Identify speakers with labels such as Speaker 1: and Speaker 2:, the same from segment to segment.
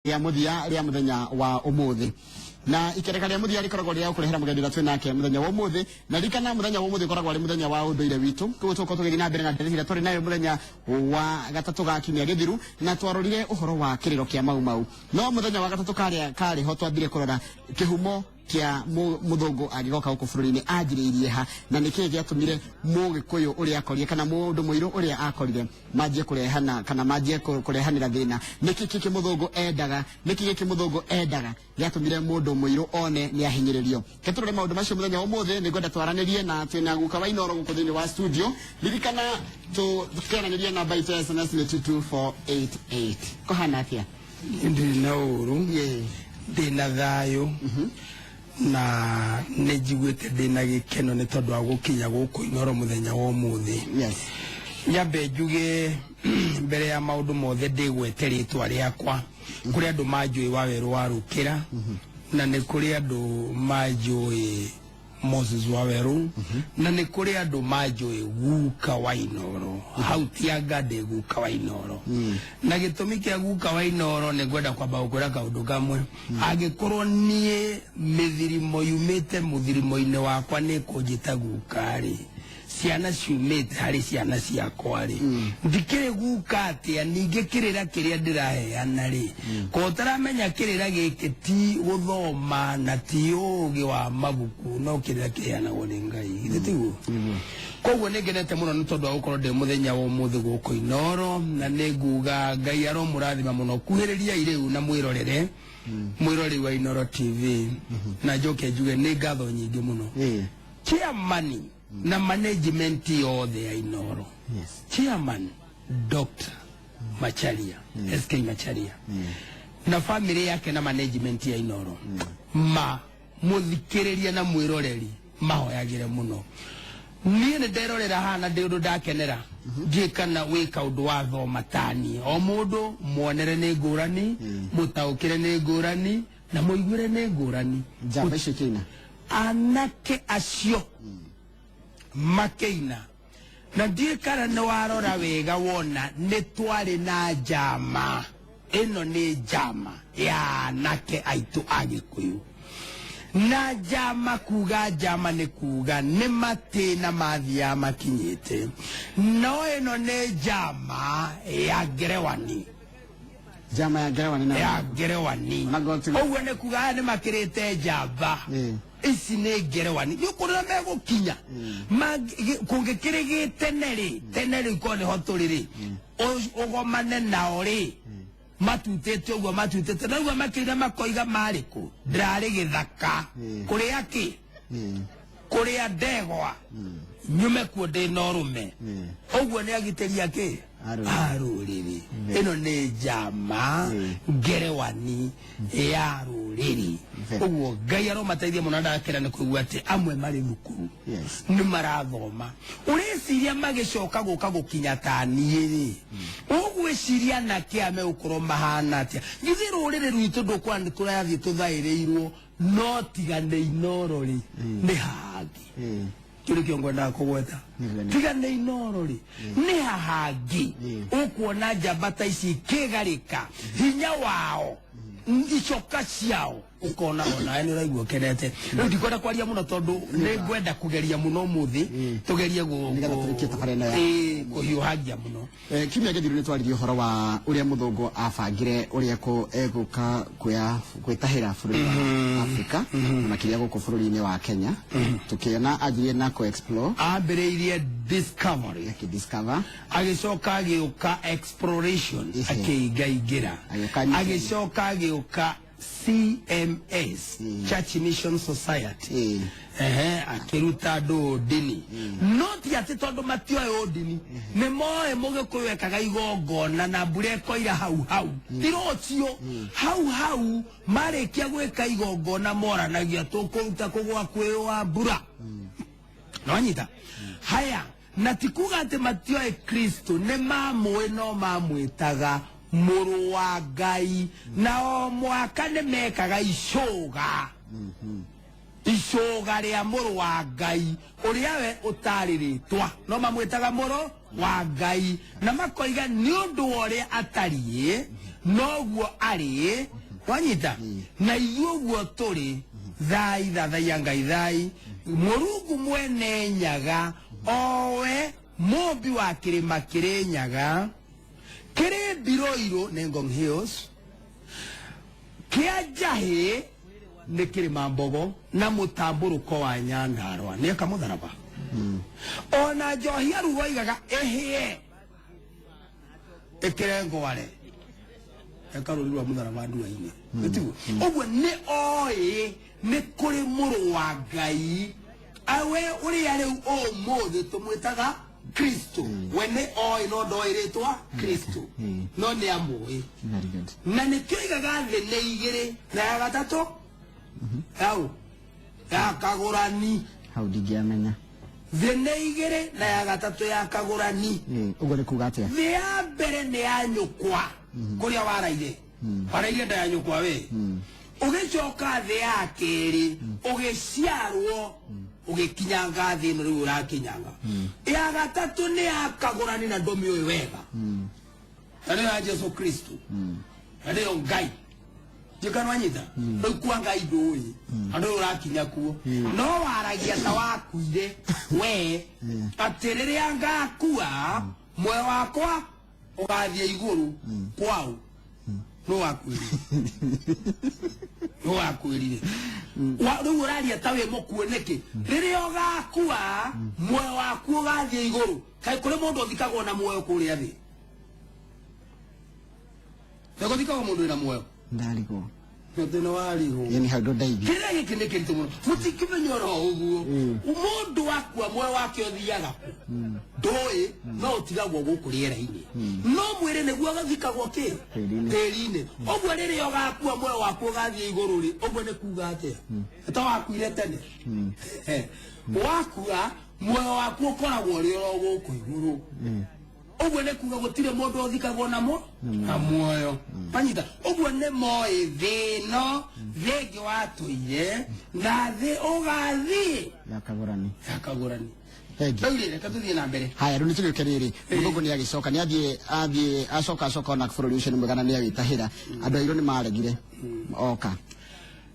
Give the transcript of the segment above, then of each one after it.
Speaker 1: Rĩa mũthia rĩa mũthenya wa ũmũthĩ, na ikereka rĩa mũthia rĩkoragwo rĩa gũkũrehera mũgeni ũrĩa twĩ nake mũthenya wa ũmũthĩ. Na ririkana, mũthenya wa ũmũthĩ ũkoragwo arĩ mũthenya wa ũndũire witũ, koguo tũgũkorwo tũgĩthiĩ na mbere na ndereti ĩrĩa twarĩ nayo mũthenya wa gatatũ ga kiumia gĩthiru, na twarorire ũhoro wa kĩrĩro kĩa Mau Mau. No mũthenya wa gatatũ karĩa karĩ ho, twambire kũrora kĩhumo kĩa mũthũngũ angĩgoka gũkũ bũrũri-inĩ anjĩrĩirie ha, na nĩkĩĩ gĩatũmire mũgĩkũyũ ũrĩa akorire kana mũndũ mũirũ ũrĩa akorire manjie kũrehana kana manjie kũrehanĩra thĩna. Nĩkĩ kĩkĩ mũthũngũ endaga? Nĩkĩ gĩkĩ mũthũngũ endaga gĩatũmire mũndũ mũirũ one nĩ ahinyĩrĩrio? Ke tũrore maũndũ macio mũthenya wa ũmũthĩ. Nĩ ngwenda twaranĩrie na twĩna guka wa Inooro gũkũ thĩinĩ wa studio. Ririkana tũkĩaranĩria, namba itũ ya SMS nĩ 22488. Kũhana atĩa?
Speaker 2: Ndirĩ na ũru. Ndĩ na thayũ na nĩ njiguĩte ndĩ na gĩkeno nĩ tondũ wa gũkinya gũkũ Inoro mũthenya wa ũmũthĩ. Nyambe njuge mbere ya maũndũ mothe, ndĩgwete rĩtwa rĩakwa. Kũrĩ andũ manjũĩ wa Werũ wa Rũkĩra, na nĩ kũrĩ andũ manjũĩ Moses wa Werũ, na nĩ kũrĩ andũ manjũĩ guka wa Inoro. Hau tianga ndĩ guka wa Inoro, na gĩtũmi kĩa guka wa Inoro nĩ ngwenda kwamba gũkwĩra kaũndũ kamwe. Angĩkorwo niĩ mĩthirimo yumĩte mũthirimo-inĩ wakwa nĩ kũnjĩta guka-rĩ, ciana ciumĩte harĩ ciana ciakwa rĩ, ndikĩrĩ guka atĩa? Ningĩ kĩrĩra kĩrĩa ndĩraheana rĩ, ko ũtaramenya kĩrĩra gĩkĩ ti gũthoma na ti ũũgĩ wa mabuku, no kĩrĩra kĩheanagwo nĩ Ngai, githĩ tiguo? Koguo nĩ ngenete mũno nĩ tondũ wa gũkorwo ndĩ mũthenya wa ũmũthĩ gũkũ Inoro, na nĩ nguga Ngai aromũrathima mũno. Kuhĩrĩriai rĩu na mwĩrorere mwĩroreri wa Inoro TV, na njoke njuge nĩ ngatho nyingĩ mũno chairman na management yothe ya Inoro, chairman Dr. Macharia, SK Macharia, na family yake na management ya Inoro, ma muthikiriria na mwiroreri mahoyagire muno. Niĩ nĩ nderorera haha na ndĩ ũndũ ndakenera. Ndiũĩ kana wĩ kaũndũ wathoma tani o mũndũ muonere nĩ ngũrani, mũtaũkĩre nĩ ngũrani, na mũiguĩre nĩ ngũrani.
Speaker 1: Njamba icio ikĩina.
Speaker 2: Anake acio makĩina, na ndiũĩ kana nĩ warora wega wona nĩ twarĩ na njama. Ĩno nĩ njama ya anake aitũ a Gĩkũyũ, na njama kuga njama nĩ kuga nĩ matĩna mathiaga makinyĩte, no ĩno nĩ njama ya ngerewani.
Speaker 1: Njama ya ngerewani na
Speaker 2: ya ngerewani.
Speaker 1: Na goti-
Speaker 2: Ũguo nĩ kuga aya nĩ makĩrĩte njamba. Ici nĩ ngerewani, nĩ ũkũrĩa megũkinya. Kũngĩkĩrĩ gĩ tene rĩ, tene rĩ, korwo nĩho tũrĩ rĩ, ũgomane nao rĩ, matutĩte ũguo matutĩte na ũguo makĩire makoiga marĩ kũ, ndĩrarĩ gĩthaka kũrĩa kĩ kũrĩa ndegwa nyume kuo ndĩ na ũrũme. Ũguo nĩ agitĩri akĩ
Speaker 1: A rũrĩrĩ.
Speaker 2: A rũrĩrĩ. Ĩno nĩ njama ngerewani ya rũrĩrĩ. Ũguo Ngai aromateithia mũno. Ndakena nĩ kũigua atĩ amwe marĩ thukuru, nĩ marathoma. Ũreciria magĩcoka gũka gũkinya ta niĩ rĩ, ũgwĩciria anake aya megũkorwo mahana atĩa? Githĩ rũrĩrĩ rwitũ ndũkuona nĩ tũrathiĩ tũthaĩrĩirwo? No tiga nĩ Inoro rĩ, nĩ hangĩ kĩu nĩkĩo ngwendaga kũgweta. Tiga nĩ Inoro rĩ, nĩ hahangĩ ũkuona njamba ta ici ikĩgarĩka hinya wao, icoka ciao, ũkona onawe nĩ ũraigua ũkenete. Rĩu ndikwenda kwaria mũno tondũ nĩ ngwenda kũgeria mũno ũmũthĩ tũgerie
Speaker 1: Nĩgetha tũrĩkie tabarĩra ĩno ya-
Speaker 2: kũhiũhangia mũno.
Speaker 1: Kiumia gĩthiru nĩ twaririe ũhoro wa ũrĩa mũthũngũ abangire ũrĩa egũka kuoya gwĩtahĩra bũrũri wa Afrika na makĩria gũkũ bũrũri-inĩ wa Kenya. Tũkĩona anjirie na kũ explore.
Speaker 2: Ambĩrĩirie discovery.
Speaker 1: Akĩdiscover.
Speaker 2: Agĩcoka agĩũka exploration. Akĩingaingĩra.
Speaker 1: Agĩũka nyingĩ.
Speaker 2: Agĩcoka agĩũka CMS, Church Mission Society. Ehe, akĩruta andũ ndini, no ti atĩ tondũ matioĩ ũndini, nĩ moĩ mũgĩkũyũ ekaga igongona na mbura ĩkoira hau hau, ti rũciũ, hau hau marĩkia gwĩka igongona moranagia tũkũruta kũgwa kwĩ wa mbura. Nĩwanyita haya? Na ti kuga atĩ matioĩ Kristo, nĩ mamũĩ, no mamwĩtaga mũrũ wa Ngai, na o mwaka nĩ mekaga icũga, icũga rĩa mũrũ wa Ngai ũrĩa we ũtarĩ rĩtwa, no mamwĩtaga mũrũ wa Ngai, na makoiga nĩ ũndũ wa ũrĩa atariĩ. Noguo arĩ wanyita na ithuĩ ũguo tũrĩ thai thathaiya Ngai thai Mũrungu mwene Nyaga owe mũmbi wa kĩrĩma kĩrĩ Nyaga kĩrĩ Mbiroirũ nĩ Ngong Hills kĩa Njahĩ nĩ kĩrĩma Mbogo na mũtambũrũko wa Nyandarũa nĩ eka mũtharaba. Ona njohi aruga oigaga ĩhĩe ĩkĩre ngware eka rũri rwa mũtharaba ndua-inĩ. Nĩtiguo? Ũguo nĩ oĩ nĩ kũrĩ mũrũ wa Ngai awe ũrĩa rĩu ũmũthĩ tũmwĩtaga Kristo. We nĩ oĩ no ndoĩ rĩtwa Kristo, no nĩ amũĩ.
Speaker 1: Very good.
Speaker 2: Na nĩkĩo oigaga thĩ nĩ igĩrĩ na ya gatatũ yau ya kagũrani.
Speaker 1: Hau ndingĩamenya.
Speaker 2: Thĩ nĩ igĩrĩ na ya gatatũ ya kagũrani.
Speaker 1: Ũguo nĩ kuga atĩa?
Speaker 2: Thĩ ya mbere nĩ ya nyũkwa kũrĩa waraire, waraire nda ya nyũkwa we, ũgĩcoka thĩ ya kerĩ ũgĩciarwo ũgĩkinyanga thĩ ĩno rĩu ũrakinyanga. Ya gatatũ nĩ ya kagũrani na ndũmĩũĩ wega, na nĩyo ya Jesu Kristo, na nĩyo Ngai. Ndikanwanyita rĩu kwa Ngai ndũĩ andũ rĩu ũrakinya kuo, no waragia ta wakuire we atĩ rĩrĩa ngakua muoyo wakwa ũgathiĩ igũrũ kwao. No wakwĩrire, no wakwĩrire. Rĩu ũraria ta wĩ mũkuo nĩkĩ? Rĩrĩa ũgakua muoyo waku ũgathiĩ igũrũ. Kaĩ kũrĩ mũndũ ũthikagwo na muoyo kũrĩa thĩ? Nĩgũthikagwo mũndũ wĩna muoyo?
Speaker 1: Ndarigwo.
Speaker 2: Thĩna warigwo.
Speaker 1: Yani hau ndũndeithia.
Speaker 2: Kĩrĩa gĩkĩ nĩ kĩritũ mũno, mũtingĩmenya oro ũguo. Mũndũ akua muoyo wake ũthiaga kũ? Ndũĩ, no ũtigagwo gũkũ rĩera-inĩ, no mwĩrĩ nĩguo ũthikagwo kĩ?
Speaker 1: Tĩri-inĩ.
Speaker 2: Tĩri-inĩ. Ũguo rĩrĩa ũgakua muoyo waku ũgathiĩ igũrũ rĩ, ũguo nĩ kuga atĩa? Ta wakuire tene. Wakua muoyo waku ũkoragwo ũrĩ oro gũkũ igũrũ. Ũguo nĩ kuga gũtirĩ mũndũ ũthikagwo namo na muoyo. Manyita ũguo nĩ moĩ thĩ ĩno, thĩ ĩngĩ watũire na thĩ ũgathiĩ
Speaker 1: Ya kagũrani.
Speaker 2: Ya kagũrani.
Speaker 1: Thank you.
Speaker 2: Rĩu rĩ, reke tũthiĩ na mbere.
Speaker 1: Haya, rĩu nĩ tũgĩũke rĩrĩ mũthũngũ nĩ agĩcoka nĩ athiĩ athiĩ acoka acoka ona bũrũri ũcio nĩ mwega na nĩ awĩtahĩra. Andũ airũ nĩ maregire oka.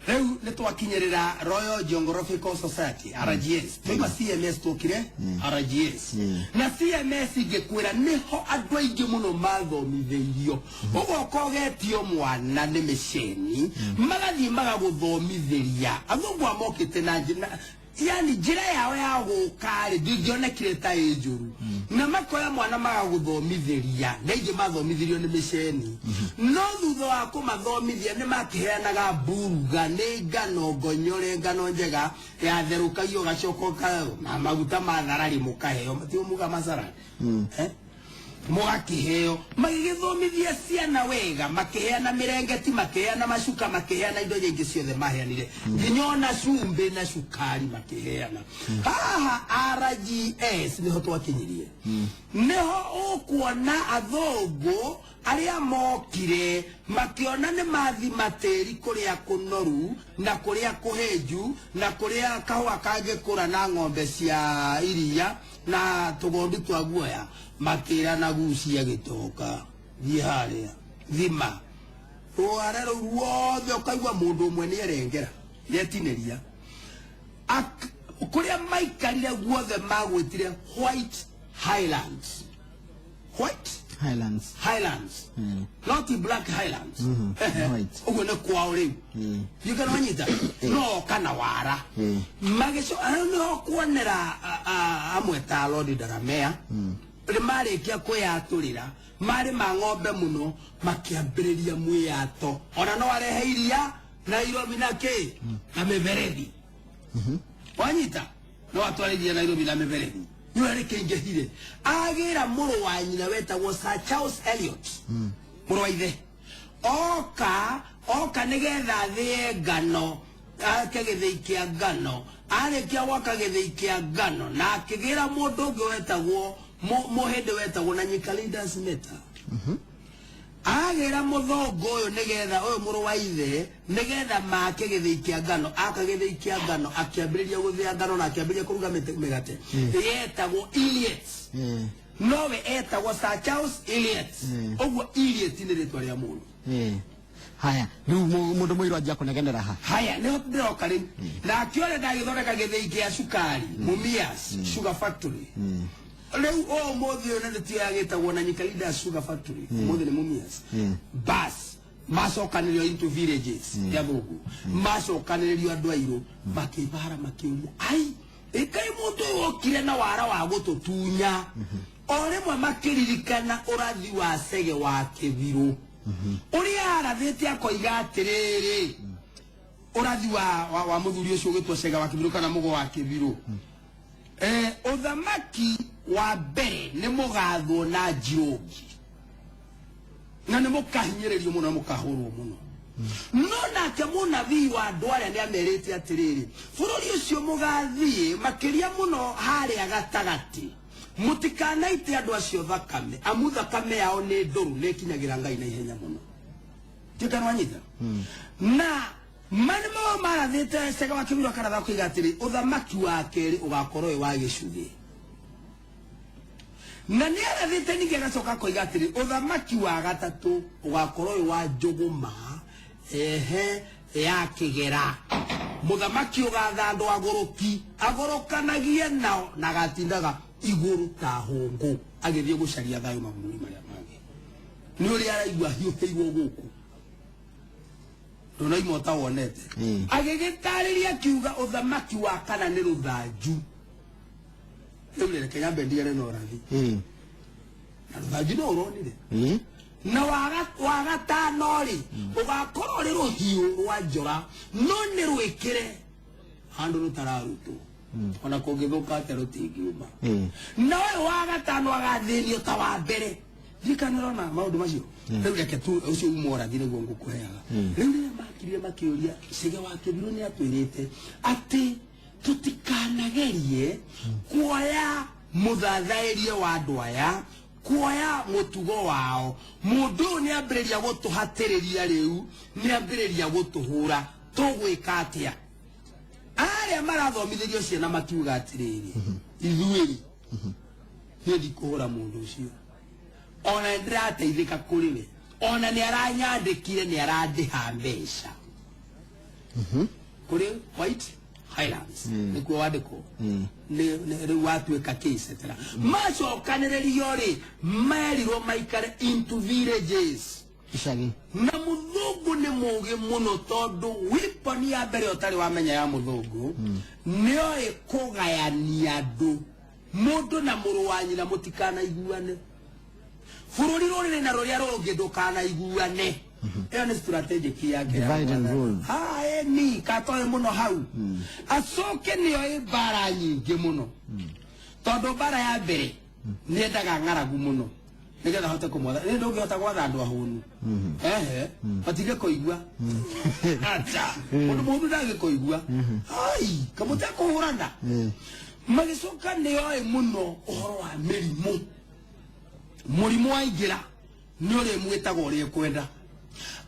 Speaker 2: Rĩu nĩ twakinyĩrĩra Royal Geographical Society, RGS. Twaima CMS tũkire RGS. Na CMS ingĩkwĩra nĩho andũ aingĩ mũno mathomithĩirio. Ũgoka ũgetio mwana nĩ mĩceni, magathiĩ magagũthomithĩria. Athũngũ aya mokĩte na yani njĩra yao ya gũka rĩ ndingĩonekire ta ĩ njũru, na makoya mwana magagũthomithĩria, na ingĩ mathomithĩrio nĩ mĩceni. No thutha wa kũmathomithia nĩ makĩheanaga mburuga, nĩ ngano ngonyore, ngano njega yatherũkagio ũgacoka na maguta ma tharari mũkaheo, matio muga macarari. Mũgakĩheo, magĩgĩthomithia ciana wega, makĩheana mĩrengeti, makĩheana macuka, makĩheana indo nyingĩ ciothe maheanire, nginya ona cumbĩ na cukari makĩheana. Haha RGS nĩho twakinyirie, nĩho ũkuona athũngũ arĩa mokire makĩona nĩ mathima tĩri kũrĩa kũnoru na kũrĩa kũhĩnju na kũrĩa kahũa kangĩkũra na ng'ombe cia iria na tũgondu twa guoya, makĩra na gucia gĩtoka thiĩ harĩa thima rware rũu ruothe, ũkaigua mũndũ ũmwe nĩ erengera nĩetinĩria. Kũrĩa maikarire guothe magwĩtire White Highlands. White
Speaker 1: Highlands.
Speaker 2: Highlands. Not Black Highlands.
Speaker 1: White.
Speaker 2: Ũguo nĩ kwao rĩu. Yikana wanyita no kana wara. Magĩco hau nĩho kuonera amwe ta Lord Delamere rĩ marĩkia kwĩyatũrĩra marĩ ma ng'ombe mũno, makĩambĩrĩria mwĩyato ona no arehe iria Nairobi na kĩ na mĩberethi. Wanyita no atware iria Nairobi na mĩberethi nĩ ũrĩa rĩkĩingĩhire. Agĩra mũrũ wa nyina wetagwo Sir Charles Elliot, mũrũ wa ithe, oka oka nĩgetha athĩe ngano, ake gĩthĩi kĩa ngano. Arĩkia gwaka gĩthĩi kĩa ngano na akĩgĩra mũndũ ũngĩ wetagwo mũhĩndĩ wetagwo na Nyika Leaders Meta. Agĩra mũthũngũ ũyũ nĩgetha ũyũ mũrũ wa ithe nĩgetha make gĩthĩi kĩa ngano, aka gĩthĩi kĩa ngano akĩambĩrĩria gũthĩa ngano na akĩambĩrĩria kũruga mĩgate yetagwo Elliot. Nowe etagwo Sir Charles Elliot. Ũguo Elliot nĩ rĩtwa rĩa mũndũ.
Speaker 1: Haya riu mundu muiru anjia kunegenera ha.
Speaker 2: Haya niho ndiroka riu. Na akiore ndagithondeka githii kia cukari, Mumias Sugar Factory. Riu umuthi uyu nĩ tio na Nyika Leaders Sugar Factory, umuthi nĩ Mumias. Bas macokanĩrĩrio into villages ya thũngũ, macokanĩrĩrio andũ airũ makĩbara makĩũria ai ĩkai mũndũ ũyũ okire na wara wa gũtũtunya. O rĩmwe makĩririkana ũrathi wa Cege wa Kĩbirũ ũrĩa arathĩte akoiga atĩrĩrĩ, ũrathi wa mũthuri ũcio ũgĩtwo Cege wa Kĩbirũ kana Mũgo wa Kĩbirũ, ũthamaki wa mbere nĩ mũgathwo na njirũngi na nĩ mũkahinyĩrĩrio mũno na mũkahũrwo mũno. No nake mũnabii wa andũ arĩa nĩ amerite atĩrĩrĩ, bũrũri ũcio mũgathiĩ makĩria mũno harĩa gatagatĩ, mũtikanaite andũ acio thakame, amu thakame yao nĩ ndũrũ, nĩ ĩkinyagĩra Ngai na ihenya mũno. Tikanwanyita na mani mao marathĩte Cege wa Kĩbirũ akaratha koiga atĩrĩ, ũthamaki wa kerĩ ũgakorwo wĩ wa gĩcugĩ. Na nĩ arathĩte ningĩ agacoka akoiga atĩrĩ, ũthamaki wa gatatũ ũgakorwo wĩ wa njũgũma ehe ya kĩgera, mũthamaki ũgatha andũ agũrũki agũrũkanagie nao na agatindaga igũrũ ta hũngũ agĩthiĩ gũcaria thayũ mabũrũri marĩa mangĩ. Nĩ ũrĩa araigua hiũhĩirwo gũkũ ndũnaima ũtawonete. Agĩgĩtarĩria akiuga ũthamaki wa kana nĩ rũthanju. Rĩu reke nyambe ndigane na ũrathi. Na rũthanju no ũronire. Na wa gatano rĩ, ũgakorwo ũrĩ rũhiũ rwa njora, no nĩ rwĩkĩre handũ rũtararutwo, ona kũngĩthũka atĩa rũtingiuma. Na ũyũ wa gatano agathĩnio ta wa mbere. Ndikanĩrona maũndũ macio. Rĩu reke tu ũcio uma ũrathi nĩguo ngũkũheaga. Rĩu rĩrĩa makirire makĩũria, Cege wa Kĩbirũ nĩ atwĩrĩte atĩ tũtikanagerie kuoya mũthathaĩrie wa andũ aya, kuoya mũtugo wao. Mũndũ ũyũ nĩ ambĩrĩria gũtũhatĩrĩria, rĩu nĩ ambĩrĩria gũtũhũra, tũgwĩka atĩa? Arĩa marathomithĩrio ciana makiuga atĩrĩrĩ, ithuĩ niĩ ndikũhũra mũndũ ũcio, ona nĩ ndĩrateithĩka kũrĩ we, ona nĩ aranyandĩkire, nĩ arandĩha mbeca kũrĩ White Highlands, nĩkuo wandĩkwo rĩu watuĩka case etc. Macokanĩrĩrio rĩ, merirwo maikare into villages,
Speaker 1: icagi.
Speaker 2: Na mũthũngũ nĩ mũgĩ mũno, tondũ weapon ya mbere ũtarĩ wamenya ya mũthũngũ nĩoĩ kũgayania andũ. Mũndũ na mũrũ wa nyina mũtikanaiguane, bũrũri rũrĩrĩ na rũrĩa rũngĩ ndũkanaiguane. Ĩyo nĩ strategic yake ya
Speaker 1: Divide and
Speaker 2: gwathana.
Speaker 1: rule.
Speaker 2: Ha, ni katoe mũno hau. Acoke nĩoĩ mbara nyingĩ mũno, tondũ mbara ya mbere nĩendaga ng'aragu mũno nĩgetha hote kũmwatha. Nĩ ndũngĩhota gwatha andũ ahũnu, ehe, matige kũigua acha mũndũ mũhũnu ndangĩkũigua ai kamũtekũhũrana. Magĩcoka nĩoĩ mũno ũhoro wa mĩrimũ. Mũrimũ waingĩra nĩ ũrĩmwĩtaga ũrĩa ekwenda.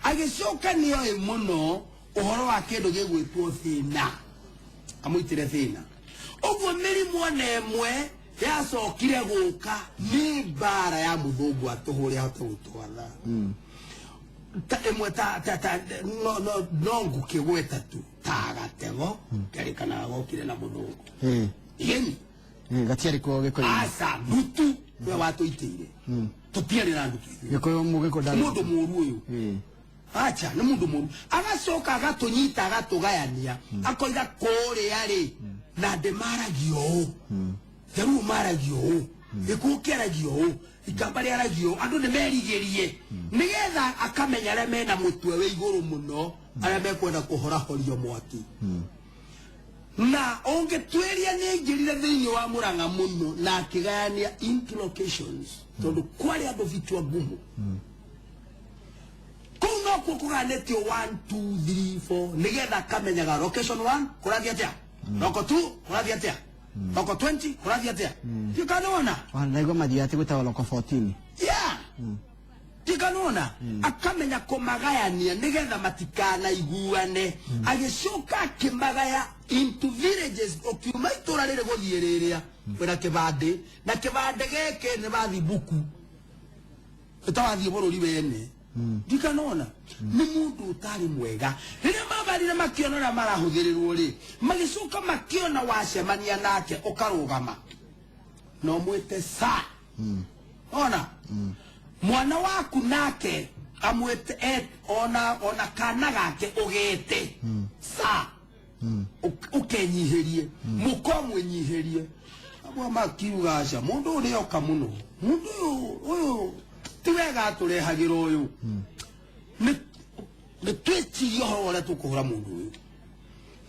Speaker 2: Agĩcoka nĩoĩ mũno ũhoro wa kĩndũ gĩgwĩtwo thĩna, amũitĩre thĩna. Ũguo mĩrimũ ona ĩmwe yacokire gũka nĩ mbara ya mũthũngũ atũhũre ahote gũtwatha. Ta ĩmwe ta ta ta no no no ngũkĩgweta tu ta gatego kerĩkanaga gokire na mũthũngũ. Igeni.
Speaker 1: Gatiarĩ kuo Gĩkũyũ.
Speaker 2: Aca, ndutu we watũitĩire, tũtiarĩ na ndutu ithuĩ.
Speaker 1: Gĩkũyũ mũgĩkũ ndarĩ.
Speaker 2: Mũndũ mũru ũyũ. Acha, nĩ mũndũ mũru. Agacoka agatũnyita, agatũgayania, akoiga kũrĩa rĩ na ndĩmaragio ũũ, Jaruo maragio ũũ, Gĩkũyũ kĩaragio ũũ, Ikamba rĩaragio ũũ. Andũ nĩ merigĩrie nĩgetha akamenya arĩa mena mũtwe wĩ igũrũ mũno, arĩa mekwenda kũhorahorio mwaki. Na ũngĩtuĩria nĩ aingĩrire thĩinĩ wa Mũrang'a mũno na akĩgayania into locations, tondũ kwarĩ andũ vichwa ngumu kũu nokuo kũganĩtio 1 2 3 4, nĩgetha akamenyaga location 1 kũrathiĩ atĩa, loko 2 kũrathiĩ atĩa, loko 20 kũrathiĩ atĩa. Tikanona.
Speaker 1: Ndaigua mathiaga atĩ gwĩtagwo loko 14.
Speaker 2: Yeah, tikanona akamenya kũmagayania nĩgetha matikanaiguane. Agĩcoka akĩmagaya into villages. Ũkiuma itũra rĩrĩ gũthiĩ rĩrĩa wĩna kĩbandĩ, na kĩbandĩ gĩkĩ nĩ bathibuku ĩtawathiĩ bũrũri wene. Ndikanona nĩ mũndũ ũtarĩ mwega. Rĩrĩa mabarire makĩona ũrĩa marahũthĩrĩrwo rĩ, magĩcoka makĩona wacemania nake ũkarũgama no mwĩte sa. Ona mwana waku nake amwĩte ona kana gake ũgete sa. Ũkenyihĩrie mũko mwĩnyihĩrie. Abo makiuga aca mũndũ ũrĩa oka mũno, mũndũ ũyũ ti wega atũrehagĩra ũyũ. Nĩ twĩcirie ũhoro ũrĩa tũkũhũra mũndũ ũyũ.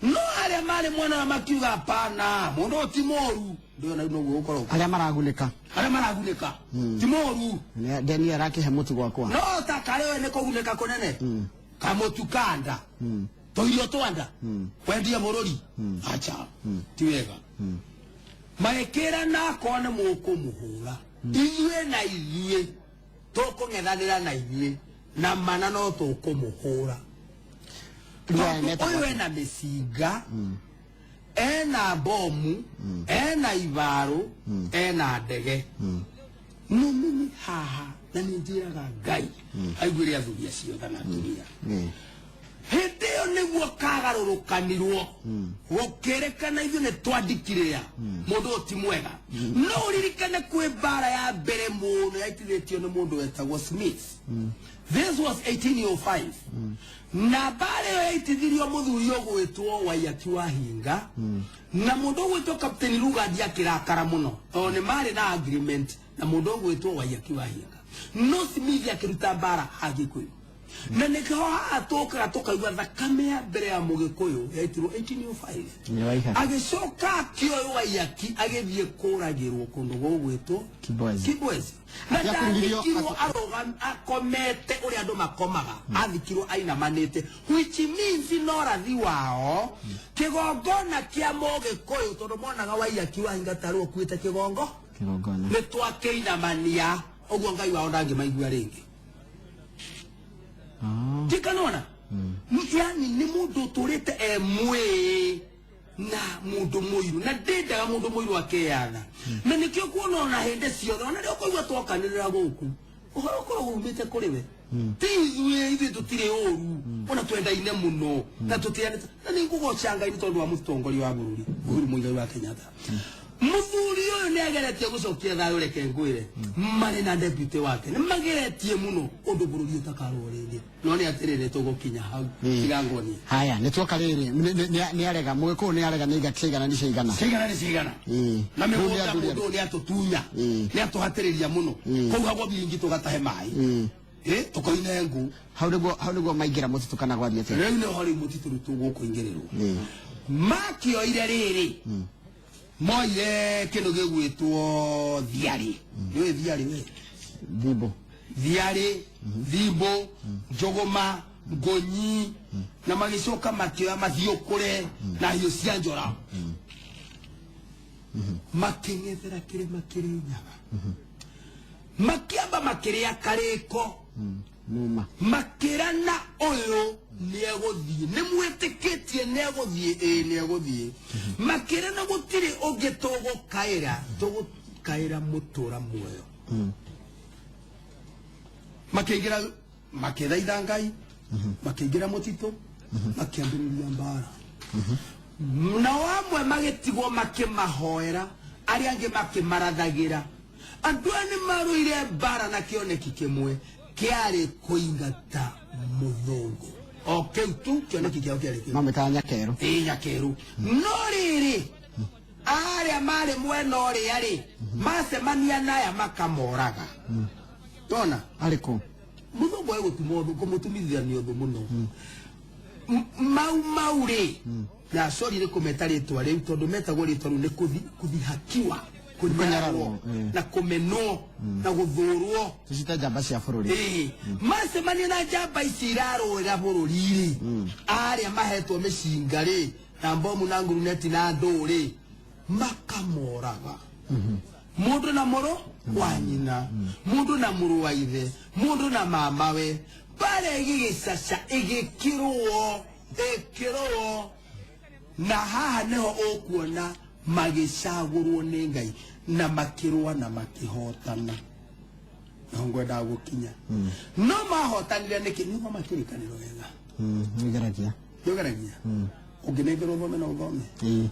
Speaker 2: No arĩa marĩ mwena wa makiuga hapana, mũndũ ũyũ ti mũru. Ndĩona rĩu noguo gũkorwo
Speaker 1: arĩa maragunĩka,
Speaker 2: arĩa maragunĩka ti mũru.
Speaker 1: Ndeni arakĩhe mũtu gwakwa.
Speaker 2: No ta karĩ we nĩ kũgunĩka kũnene kamũtu kanda tũirio twanda wendia bũrũri acha ti wega. Maĩkĩra nakorwo nĩ mũkũmũhũra ithuĩ na ithuĩ tũkũng'ethanĩra na ithuĩ na mana no tũkũmũhũra. Ũyũ ena mĩcinga, ena bomu, ena ibaro, ena ndege. No mimi haha na nĩ njĩraga Ngai aiguĩre athuri acio tha na atumia. Hĩndĩ ĩyo nĩguo kagarũrũkanirwo gũkĩrĩkana ithuĩ nĩ twandikire mũndũ ũyũ ti mwega. No ũririkane kwĩ mbara ya mbere mũno yaitithĩtio nĩ mũndũ wetagwo Smith. This was 1805. Na mbara ĩyo yaitithirio mũthuri ũgwĩtwo Waiyaki wa Hinga na mũndũ ũgwĩtwo Captain Lugard akĩrakara mũno tondũ nĩ marĩ na agreement na mũndũ ũgwĩtwo Waiyaki wa Hinga. No Smith akĩruta mbara Agĩkũyũ. Na nĩkĩo haha tũkaga tũkaigua thakame ya mbere ya Mũgĩkũyũ yaitirwo 1805. Agĩcoka akĩoywo Waiyaki agĩthiĩ kũragĩrwo kũndũ gũgwĩtwo Kibwezi. Na ndathikirwo akomete ũrĩa andũ makomaga, athikirwo ainamanĩte, which means no rathi wao kĩgongona kĩa Mũgĩkũyũ tondũ monaga Waiyaki wa Hinga tarĩ ũkuĩte kĩgongona nĩ twakĩinamania ũguo Ngai wao ndangĩmaigua rĩngĩ. Tikanona yani nĩ mũndũ ũtũrĩte e mwĩĩ na mũndũ mũiru na ndendaga mũndũ mũiru akeyatha. Na nĩkĩo kuona ona hĩndĩ ciothe ona rĩrĩa ũkũigua twakanĩrĩra gũkũ ũhoro ũkoragwo umĩte kũrĩ we. Ti ithuĩ, ithuĩ tũtirĩ ũru ona twendaine mũno na tũtianĩte. Na nĩ ngũgoca Ngai nĩ tondũ wa mũtongoria wa bũrũri Uhuru Muigai wa Kenyatta. Mũthuri ũyũ nĩ ageretie gũcokia thayũ, reke ngwĩre marĩ na deputy wake nĩ mageretie mũno ũndũ bũrũri ũtakarũo rĩngĩ. No nĩ atĩrĩrĩ tũgũkinya hau tigangonie.
Speaker 1: Haya nĩ tuoka rĩrĩ nĩ arega Mũgĩkũyũ nĩ arega nĩ iga cigana nĩ cigana
Speaker 2: cigana nĩ cigana na mĩgũnda mũndũ nĩ atũtunya nĩ atũhatĩrĩria mũno kũu hagwo biringi tũgatahe maĩ tũkoine ngũ.
Speaker 1: Hau nĩguo maingĩra mũtitũ kana gwathiĩ atĩa?
Speaker 2: Rĩu nĩho rĩu mũtitũ rĩu tũgũkũingĩrĩrwo. Makĩoire rĩrĩ moire kĩndũ gĩgwĩtwo thiarĩ. Nĩũĩ thiarĩ we?
Speaker 1: Thimbo.
Speaker 2: Thiarĩ, thimbo, njũgũma, ngũnyi na magĩcoka makĩoya mathiũkũre na hiũ cia njora. Makĩng'ethera kĩrĩma Kĩrĩnyaga. Makĩamba makĩrĩa karĩko.
Speaker 1: Numa.
Speaker 2: Makĩrana ũyũ nĩegũthiĩ, nĩ mwĩtĩkĩtie nĩegũthiĩ, ĩĩ nĩegũthiĩ. Makĩrana gũtirĩ ũngĩ tũgũkaĩra, tũgũkaĩra mũtũra muoyo. Makĩingĩra makĩthaitha Ngai, makĩingĩra mũtitũ, makĩambĩrĩria mbara. Nao amwe magĩtigwo makĩmahoera, arĩa angĩ makĩmarathagĩra. Andũ aya nĩ marũire mbara na kĩoneki kĩmwe kĩarĩ kũingata mũthũngũ. O kĩu tu kĩoneki kĩao kĩarĩ kĩu.
Speaker 1: Mamwĩtaga Nyakerũ.
Speaker 2: Ĩĩ Nyakerũ. No rĩrĩ arĩa marĩ mwena ũrĩa rĩ macemania naya makamoraga. Tona
Speaker 1: arĩ kũ?
Speaker 2: Mũthũngũ egũtuma ũthũ, kũmũtumithania ũthũ mũno. Mau mau rĩ na sorry nĩ kũmeta rĩtwa rĩu tondũ metagwo rĩtwa rĩu nĩ kũthihakiwa, kũnyararwo na kũmenwo na gũthũrwo.
Speaker 1: Tũcite njamba cia bũrũri.
Speaker 2: Macemania na njamba ici irarũĩra bũrũri rĩ, arĩa mahetwo mĩcinga rĩ na mbomu na nguruneti na ndũ rĩ makamoraga. Mũndũ na mũrũ wa nyina, mũndũ na mũrũ wa ithe, mũndũ na mamawe. Mbara ĩgĩgĩcaca ĩgĩkĩrũo ĩkĩrũo na haha nĩho ũkuona magĩcagũrwo nĩ Ngai na makĩrũa na makĩhotana. Naho ngwendaga gũkinya. No mahotanire nĩkĩ? Nĩ thoma kĩrĩkanĩro wega.
Speaker 1: Nĩngeragia.
Speaker 2: Nĩũgeragia? Ũngĩnengerwo ũthome no ũthome?
Speaker 1: Ĩĩ.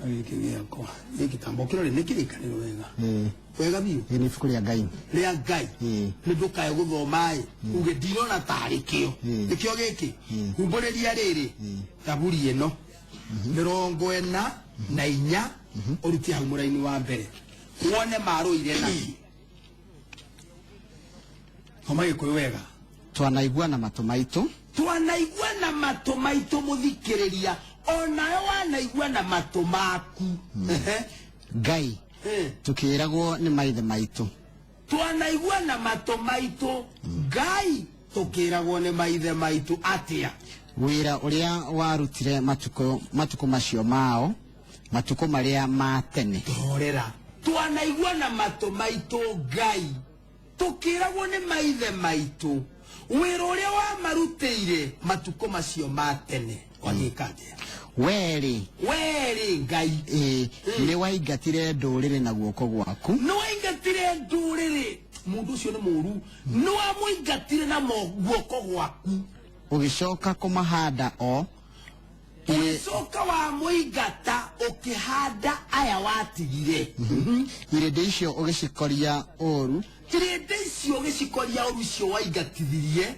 Speaker 2: Gĩkĩ gĩakwa gĩkĩ tamba ũkĩrore nĩ kĩrĩkanĩro wega.
Speaker 1: Ĩĩ.
Speaker 2: Wega biũ.
Speaker 1: Ĩĩ, nĩ ibuku rĩa Ngai.
Speaker 2: Rĩa Ngai.
Speaker 1: Ĩĩ.
Speaker 2: Nĩ ndũkae gũthoma ĩ uge ndirona tarĩ kĩo. Nĩkĩo gĩkĩ. Humbũrĩria rĩrĩ thaburi ĩno 44 ũrutie hau mũraini wa mbere wone marũire naki. Thoma Gĩkũyũ wega.
Speaker 1: Twanaigua na matũ maitũ.
Speaker 2: Twanaigua na matũ maitũ mũthikĩrĩria, onawe wanaigua na matũ maku.
Speaker 1: Ngai tukĩragwo nĩ maithe maitũ.
Speaker 2: Twanaigua na matũ maitũ Ngai tukĩragwo nĩ maithe maitũ atĩa?
Speaker 1: Wĩra ũrĩa warutire matukũ macio mao, matukũ marĩa ma tene.
Speaker 2: Torera. Twanaigua na matũ maitũ Ngai tukĩragwo nĩ maithe maitũ wĩra ũrĩa wamarutĩire matukũ macio ma tene. Wagĩka atĩa?
Speaker 1: Werĩ.
Speaker 2: Werĩ Ngai.
Speaker 1: Ĩĩ, nĩ waingatire ndũrĩrĩ na guoko gwaku.
Speaker 2: Nĩ waingatire ndũrĩrĩ. Mũndũ ũcio nĩ mũũru. Nĩ wamũingatire na guoko gwaku.
Speaker 1: Ũgĩcoka kũmahanda o.
Speaker 2: Ũgĩcoka wamũingata ũkĩhanda aya watigire.
Speaker 1: Irĩndĩ icio ũgĩcikoria ũũru.
Speaker 2: Irĩndĩ icio ũgĩcikoria ũũru icio waingatithirie.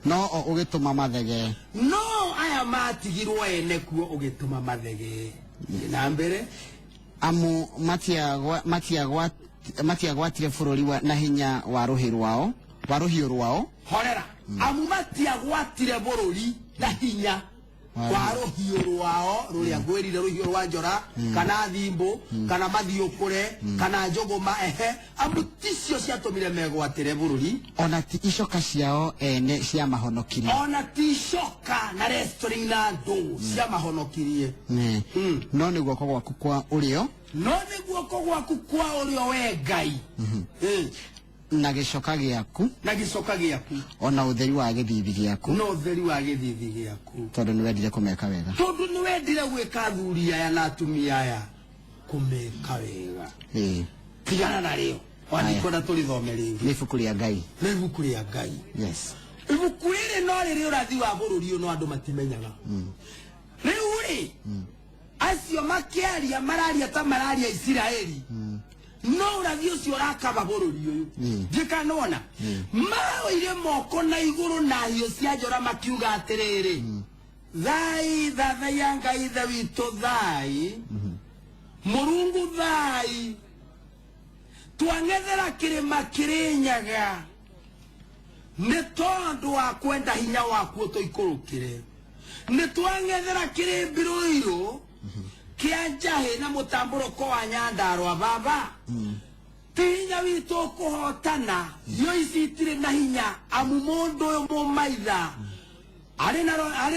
Speaker 1: No o ũgĩtũma mathegee.
Speaker 2: No aya matigirwo ene kuo ũgĩtũma mathegee. Na mbere.
Speaker 1: Amu matiagwatire bũrũri na hinya wa rũhiũ rwao, wa rũhiũ rwao.
Speaker 2: Horera. Amu matiagwatire bũrũri na hinya wa rũhiũ rwao rũrĩa ngwĩrire, rũhiũ rwa njora kana thimbũ kana mathiũkũre kana njũgũma, ehe. Amu ticio ciatũmire megwatĩre bũrũri.
Speaker 1: Ona ti icoka ciao ene cia mahonokirie.
Speaker 2: Ona ti icoka na wrestling na ndũ cia mahonokirie.
Speaker 1: No nĩ guoko gwaku kwa ũrĩo.
Speaker 2: No nĩ guoko gwaku kwa ũrĩo we Ngai.
Speaker 1: Na gĩcoka gĩaku.
Speaker 2: Na gĩcoka gĩaku.
Speaker 1: Ona ũtheri wa gĩthithi gĩaku.
Speaker 2: Na ũtheri wa gĩthithi gĩaku.
Speaker 1: Tondũ nĩ wendire kũmeka wega.
Speaker 2: Tondũ nĩ wendire gwĩka athuri aya na atumia aya kũmeka wega. Tigana narĩo. Wanikwenda tũrĩthome rĩngĩ.
Speaker 1: Nĩ ibuku rĩa Ngai.
Speaker 2: Nĩ ibuku rĩa Ngai.
Speaker 1: Yes.
Speaker 2: Ibuku rĩrĩ no rĩrĩ ũrathi wa bũrũri ũyũ no andũ matimenyaga. Rĩu rĩ, acio makĩaria mararia ta mararia Isiraeli. No ũrathi ũcio ũrakaba bũrũri ũyũ. Ndiũĩ nona. Maoire moko na igũrũ na hiũ cia njora makiuga atĩrĩrĩ, thai thathaiya Ngai ithe witũ thai, Mũrungu thai, twang'ethera kĩrĩma Kĩrĩnyaga nĩ tondũ wa kwenda hinya waku ũtũikũrũkĩre, nĩ twang'ethera kĩrĩmbirũirũ kĩa njahĩ na mũtambũrũko wa Nyandarũa baba, ti hinya witũ kũhotana, hiũ ici itirĩ na hinya, amu mũndũ ũyũ mũmaitha arĩ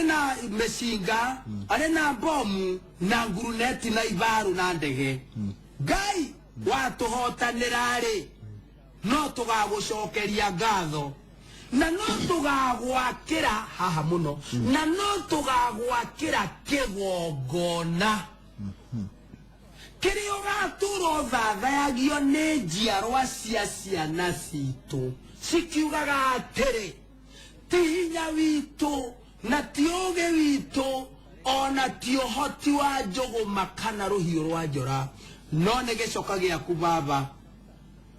Speaker 2: na mĩcinga, arĩ na bomu na nguruneti na ibaru na ndege. Ngai watũhotanĩra rĩ, no tũgagũcokeria ngatho na no tũgagwakĩra haha mũno, na no tũgagwakĩra kĩgongona kĩrĩa ũgatũra ũthathayagio nĩ njiarwa cia ciana citũ cikiugaga atĩrĩ, ti hinya witũ na ti ũũgĩ witũ ona ti ũhoti wa njũgũma kana rũhiũ rwa njora, no nĩ gĩcoka gĩaku baba.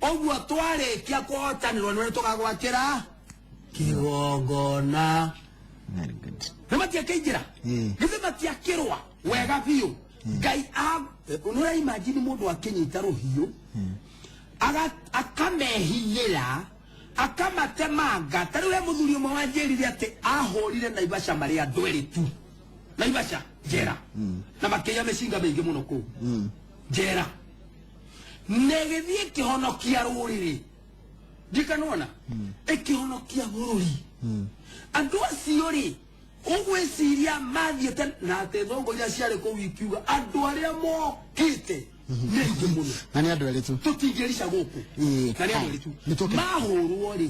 Speaker 2: Ũguo twarĩkia kũhotanĩrwo nĩwe tũgagwakĩra kĩgongona.
Speaker 1: Very good.
Speaker 2: Nĩ matiakĩingĩra? Githĩ matiakĩrũa wega biũ? Ngai nĩ imagine mũndũ akĩnyita rũhiũ akamehinyĩra akamatemanga. Ta rĩu he mũthuri ũmwe wanjĩrire atĩ ahũrire Naivasha marĩ andũ erĩ tu, Naivasha njera, na makĩiya mĩcinga mĩingĩ mũno kũu njera, na ĩgĩthiĩ ĩkĩhonokia rũrĩrĩ. Ndikanona ĩkĩhonokia bũrũri. Andũ acio rĩ, ũgwĩciria mathiĩte na atĩ thongo iria ciarĩ kũu ikiuga andũ arĩa mokĩte nĩ aingĩ mũno.
Speaker 1: Na nĩ andũ erĩ tu.
Speaker 2: Tũtingĩrica gũkũ. Na nĩ andũ erĩ tu. Mahũrwo rĩ,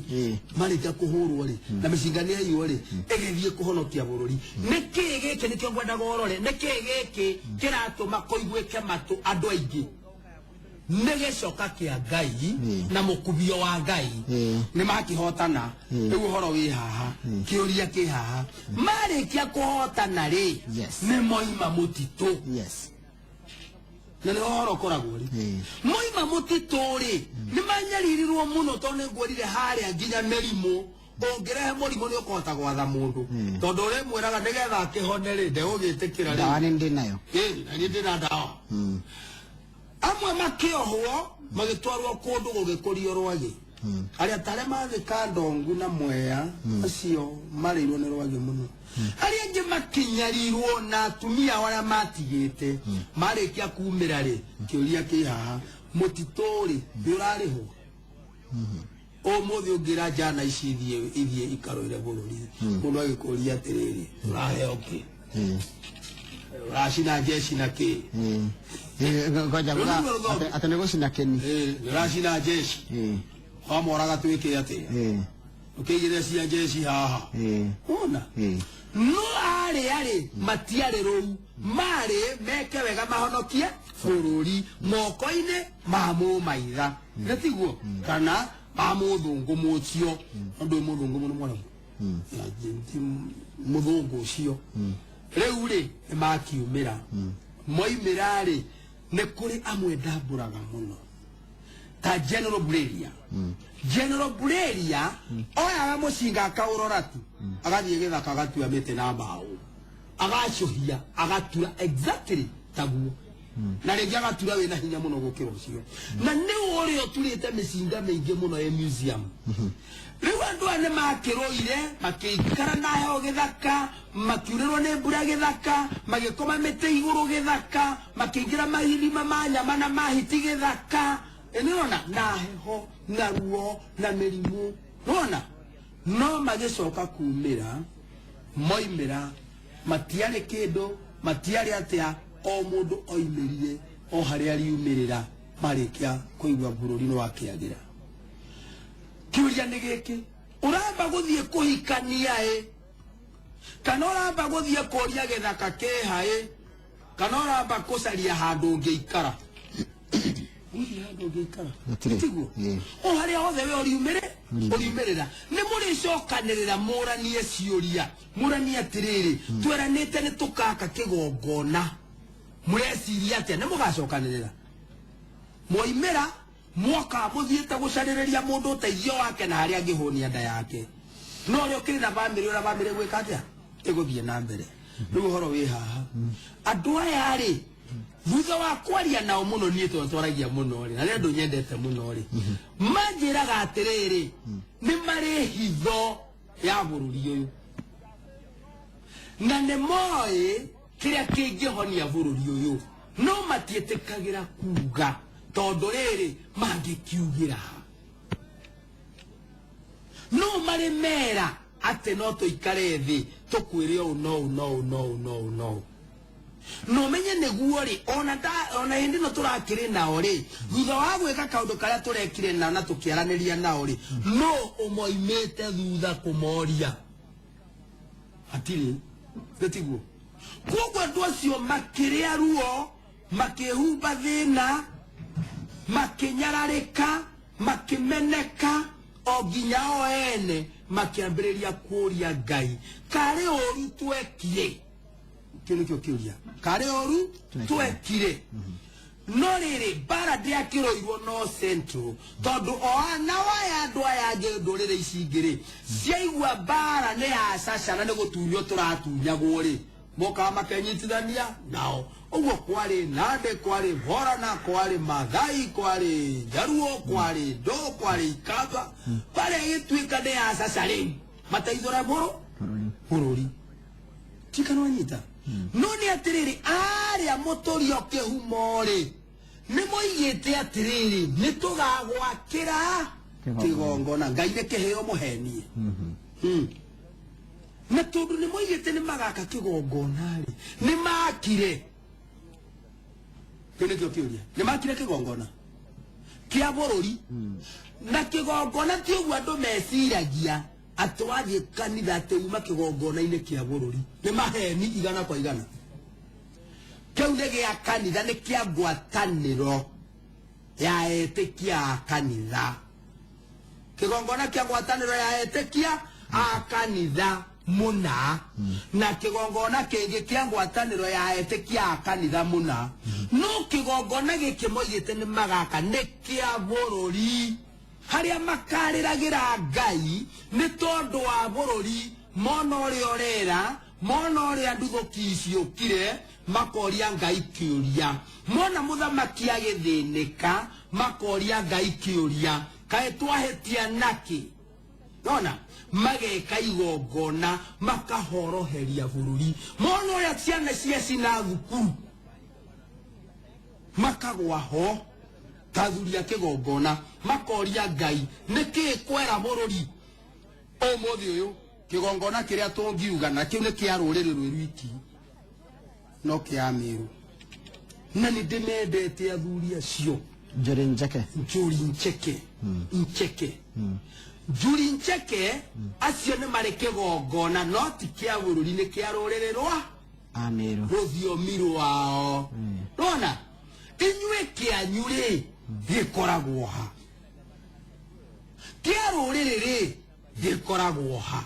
Speaker 2: marĩkia kũhũrwo rĩ, na mĩcinga nĩ yaiywo rĩ, ĩgĩthiĩ kũhonokia bũrũri. Nĩkĩĩ gĩkĩ nĩkĩo ngwendaga ũrore? Nĩkĩĩ gĩkĩ kĩratũma kũiguĩke matũ andũ aingĩ? Nĩ gĩcoka kĩa Ngai na mũkubio wa Ngai. Nĩ makĩhotana. Rĩu ũhoro wĩ haha, kĩũria kĩ haha, marĩkia kũhotana rĩ, nĩ moima mũtitũ. Na nĩ ũhoro ũkoragwo rĩ, moima mũtitũ rĩ, nĩ manyaririrwo mũno, tondũ nĩ ngwĩrire harĩa nginya mĩrimũ. Ũngĩrehe mũrimũ nĩ ũkũhota gwatha mũndũ, tondũ ũrĩmwĩraga nĩgetha akĩhone rĩ, ndegũgĩtĩkĩra rĩ.
Speaker 1: Ndawa nĩ ndĩ nayo.
Speaker 2: Ĩĩ, na niĩ ndĩna ndawa. Amwe makĩohwo magĩtwarwo kũndũ gũgĩkũrio rwagĩ, arĩa tarĩa mathĩ Ndongu na Mwea, acio marĩirwo nĩ rwagĩ mũno. Arĩa angĩ makinyarirwo na atumia ao arĩa matigĩte. Marĩkia kumĩra rĩ, kĩũria kĩ haha, mũtitũ rĩ, nĩ ũrarĩhwo? Ũmũthĩ ũngĩra njana ici ithiĩ ikarũire bũrũri, mũndũ agĩkũria atĩrĩrĩ, ũraheo kĩ? Ũracina jeshi na kĩ?
Speaker 1: Ngoja
Speaker 2: Rũu nĩruo rũthongi.
Speaker 1: Atĩ nĩ gũcina kĩni.
Speaker 2: Ũracina jeshi, wamoraga twĩke atĩa? Ũkĩigĩrĩra cia jeshi haha. Wona no arĩa rĩ matiarĩ rũu, marĩ meke wega mahonokie bũrũri moko-inĩ ma mũmaitha, nĩ tiguo? Kana ma mũthũngũ mũcio, ũndũ ũyũ mũthũngũ mũno mũremu ti mũthũngũ ũcio. Rĩu rĩ, nĩ makiumĩra. Moimĩra rĩ, nĩ kũrĩ amwe ndambũraga mũno ta General Bureria. General Bureria oyaga mũcinga akaũrora tu, agathiĩ gĩthaka, agatua mĩtĩ na mbaũ, agacũhia, agatura exactly taguo, na rĩngĩ agatura wĩna hinya mũno gũkĩra ũcio, na nĩ ũrĩa ũturĩte mĩcinga mĩingĩ mũno ĩ museum. Rĩu andũ aya nĩ makĩrũire, makĩikara na heho gĩthaka, makiurĩrwo nĩ mbura gĩthaka, magĩkoma mĩtĩ igũrũ gĩthaka, makĩingĩra mahirima ma nyama na mahiti gĩthaka. Nĩrona na heho na ruo na mĩrimũ, nĩwona? No magĩcoka kumĩra, moimĩra matiarĩ kĩndũ, matiarĩ atĩa. O mũndũ oimĩrire o harĩa riumĩrĩra marĩkia kũigua bũrũri nĩ wakĩagĩra. Kĩũria nĩ gĩkĩ, ũramba gũthiĩ kũhikania ĩ, kana ũramba gũthiĩ kũria gĩthaka kĩha ĩ, kana ũramba kũcaria handũ ũngĩikara? Gũthiĩ handũ ũngĩikara.
Speaker 1: Gũtirĩ.
Speaker 2: Tiguo? O harĩa hothe we ũriumĩrĩ ũriumĩrĩra, nĩ mũrĩcokanĩrĩra, mũranie ciũria, mũranie atĩrĩrĩ, tweranĩte nĩ tũkaka kĩgongona, mũreciria atĩa? Nĩ mũgacokanĩrĩra mwoimĩra mwoka mũthiĩte gũcarĩrĩria mũndũ ũteithio wake na harĩa angĩhũnia nda yake, no ũrĩa ũkĩrĩ na bamĩrĩ, ũrĩa bamĩrĩ gwĩka atĩa ĩgũthiĩ na mbere. Rĩu ũhoro wĩ haha, andũ aya rĩ, thutha wa kwaria nao mũno, niĩ tondũ twaragia mũno rĩ, na nĩ andũ nyendete mũno rĩ, manjĩraga atĩrĩrĩ, nĩ marĩ hitho ya bũrũri ũyũ na nĩ moĩ kĩrĩa kĩngĩhonia bũrũri ũyũ, no matiĩtĩkagĩra kuga, tondũ rĩrĩ mangĩkiugĩra ha? No marĩ mera atĩ no tũikare thĩ tũkwĩre ũũ no ũũ no ũũ no ũũ no ũũ no ũũ, no menye nĩguo rĩ, ona hĩndĩ ĩno tũrakĩrĩ nao rĩ, thutha wa gwĩka kaũndũ karĩa tũrekire nao na tũkĩaranĩria nao rĩ, no ũmoimĩte thutha kũmoria hatirĩ, gĩtiguo? Koguo andũ acio makĩrĩa ruo, makĩhumba thĩna, makĩnyararĩka, makĩmeneka, o nginya o ene makĩambĩrĩria kũria Ngai, karĩ ũru twekire? Kĩu nĩkĩo kĩũria, karĩ ũru twekire? No rĩrĩ, mbara ndĩakĩrũirwo no Central, tondũ o nao aya andũ aya angĩ, ndũrĩrĩ ici ingĩ rĩ, ciaigua mbara nĩ ya caca na nĩ gũtunywo tũratunyagwo rĩ, mokaga makenyitithania nao. Ũguo kwarĩ Nandĩ, kwarĩ Borana, kwarĩ Mathai, kwarĩ Njaruo, kwarĩ Ndũ, kwarĩ Ikamba. Mbara ĩgĩtuĩka nĩ ya caca rĩu, mateithũre bũrũri tikanwanyita. No nĩ atĩrĩrĩ, arĩa mũtũrio kĩhumo rĩ, nĩ moigĩte atĩrĩrĩ, nĩ tũgagwakĩra kĩgongona. Ngai nĩ kĩheo mũhenie. Na tondũ nĩ moigĩte nĩ magaka kĩgongona rĩ, nĩ makire? Kĩu nĩkĩo kĩũria, nĩ makire kĩgongona kĩa bũrũri? Na kĩgongona ti ũguo andũ meciragia atĩ wathiĩ kanitha atĩ uma kĩgongona-inĩ kĩa bũrũri. Nĩ maheni 100%. Kĩu nĩ gĩa kanitha, nĩ kĩa ngwatanĩro. Ya etĩkia a kanitha. Kĩgongona kĩa ngwatanĩro ya etĩkia a kanitha mũna, na kĩgongona kĩngĩ kĩa ngwatanĩro ya etĩkia a kanitha mũna. No kĩgongona gĩkĩ moigĩte nĩ magaka nĩ kĩa bũrũri, harĩa makarĩragĩra Ngai nĩ tondũ wa bũrũri. Mona ũrĩa ũrera, mona ũrĩa nduthũki ciũkire, makoria Ngai kĩũria. Mona mũthamaki agĩthĩnĩka, makoria Ngai kĩũria, kaĩ twahĩtia nakĩ? Nona mageka igongona makahoroheria bũrũri. Mona ũrĩa ciana ciacina thukuru makagwa ho ta athuri a kĩgongona, makoria Ngai nĩkĩĩ kwera bũrũri ũmũthĩ ũyũ. Kĩgongona kĩrĩa tũngiuga na kĩu nĩ kĩa rũrĩrĩ rwĩ rwiki, no kĩa Mĩrũ, na nĩ ndĩmendete athuri acio.
Speaker 1: Njuri Ncheke.
Speaker 2: Njuri Ncheke, Ncheke, Njuri Ncheke, acio nĩ marĩ kĩgongona, no ti kĩa bũrũri, nĩ kĩa rũrĩrĩ rwa
Speaker 1: Amĩrũ,
Speaker 2: rũthiomi rwao. Nona inyuĩ kĩanyu rĩ gĩkoragwo ha? Kĩa rũrĩrĩ rĩ gĩkoragwo ha?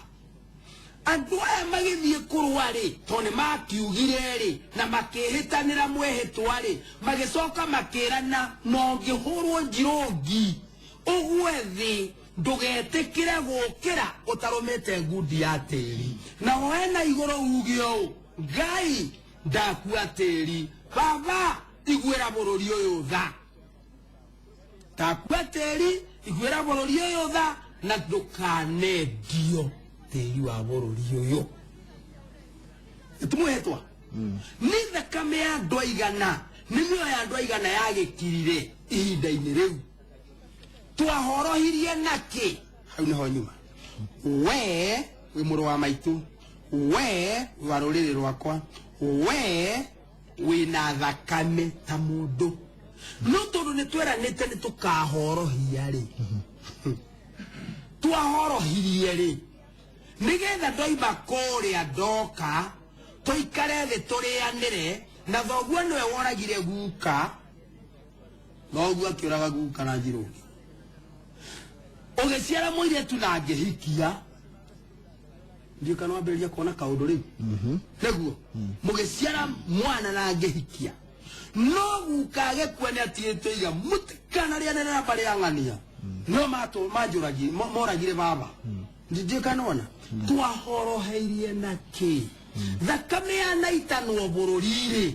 Speaker 2: Andũ aya magĩthiĩ kũrũa rĩ, tondũ nĩ makiugire rĩ na makĩhĩtanĩra mwĩhĩtwa rĩ, magĩcoka makĩrana, no ũngĩhũrwo njirũngi ũgwe thĩ, ndũgetĩkĩre gũkĩra ũtarũmĩte ngundi ya tĩri, na woe na igũrũ uge ũũ, Ngai ndakua tĩri, baba iguĩra bũrũri ũyũ tha, ndakua tĩri iguĩra bũrũri ũyũ tha, na ndũkanendio tĩri wa bũrũri ũyũ. Ĩtumwĩhĩtwa nĩ thakame ya andũ aigana, nĩ mĩoyo ya andũ aigana yagĩkirire ihinda-inĩ rĩu. Twahorohirie nakĩ? Hau nĩho nyuma. We wĩ mũrũ wa maitũ, we wĩ wa rũrĩrĩ rwakwa, we wĩna thakame ta mũndũ, no tondũ nĩ tweranĩte nĩ tũkahorohia rĩ, twahorohirie rĩ, nĩgetha ndoima kũrĩa ndoka tũikare thĩ tũrĩanĩre. Na thoguo nĩwe woragire guka, thoguo akĩũraga guka na njirũngi, ũgĩciara mũirĩtu na ngĩhikia. Ndiũ kana wambĩrĩria kuona kaũndũ rĩu nĩguo mũgĩciara mwana na ngĩhikia, no guka agĩkua nĩ atigĩte iga mũtikanarĩanĩre na mbarĩ ya ng'ania, no manjũragi moragire baba. Ndiũ kana wona twahoroheirie na kĩ? Thakame yanaitanwo bũrũri-rĩ,